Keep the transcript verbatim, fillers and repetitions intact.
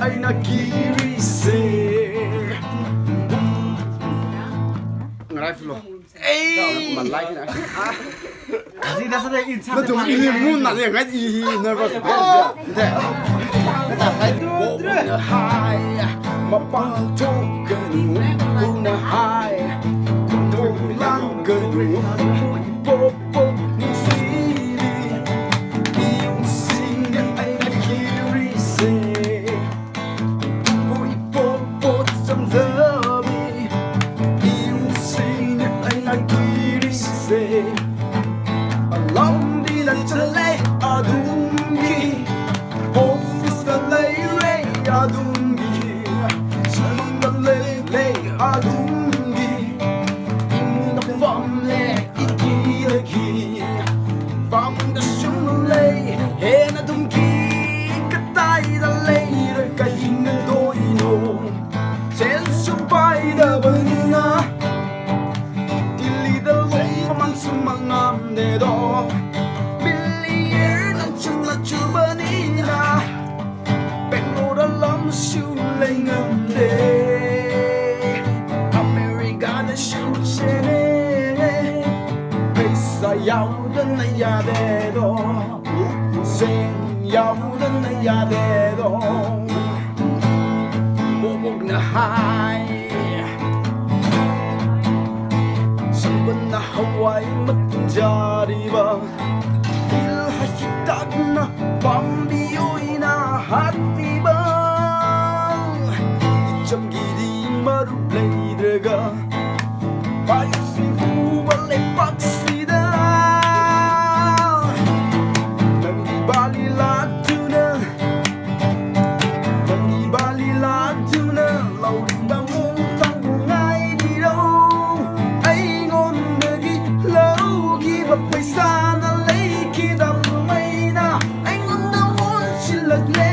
Eina kirise. Ngarai filo. Ei, malai na. Zina sa da in sa. Nathum ili mun na le ngai i nervous. Te. Kata hai. Hai. Mapang thok kanu. Kuna hai. Kuthok lang kanu. Pop pop ni siri. Iung sing eina kirise. Pui pui pui zamzami, iung sing eina kirise. Alam dina chale adungi, office da leile adungi, shim da leile adungi, imda famle ikilagi. Pamda shimlei, hena dungki, kataida leira kahinga doino. Sensu paida banina, tilida lei paman sumangam dedo. Million nan chula chubanina. Bangalore lam shu lei ngamde. America da shu chene. Paisa yaodana yadedo. Sen yaodana yadedo. Bobok na hai. Sambana Hawaii matunjariba. Ilha hitakna pambi oina hatliba. Icham gidi marup leidraga. Payu sifu bale paksida. Nangdi bali latuna. Nangdi bali latuna. Lauri bamung tangu ngai diro. Ai ngon dagi lau ki ba paisa na lei ki da maina. Ai ngon da won shilak le.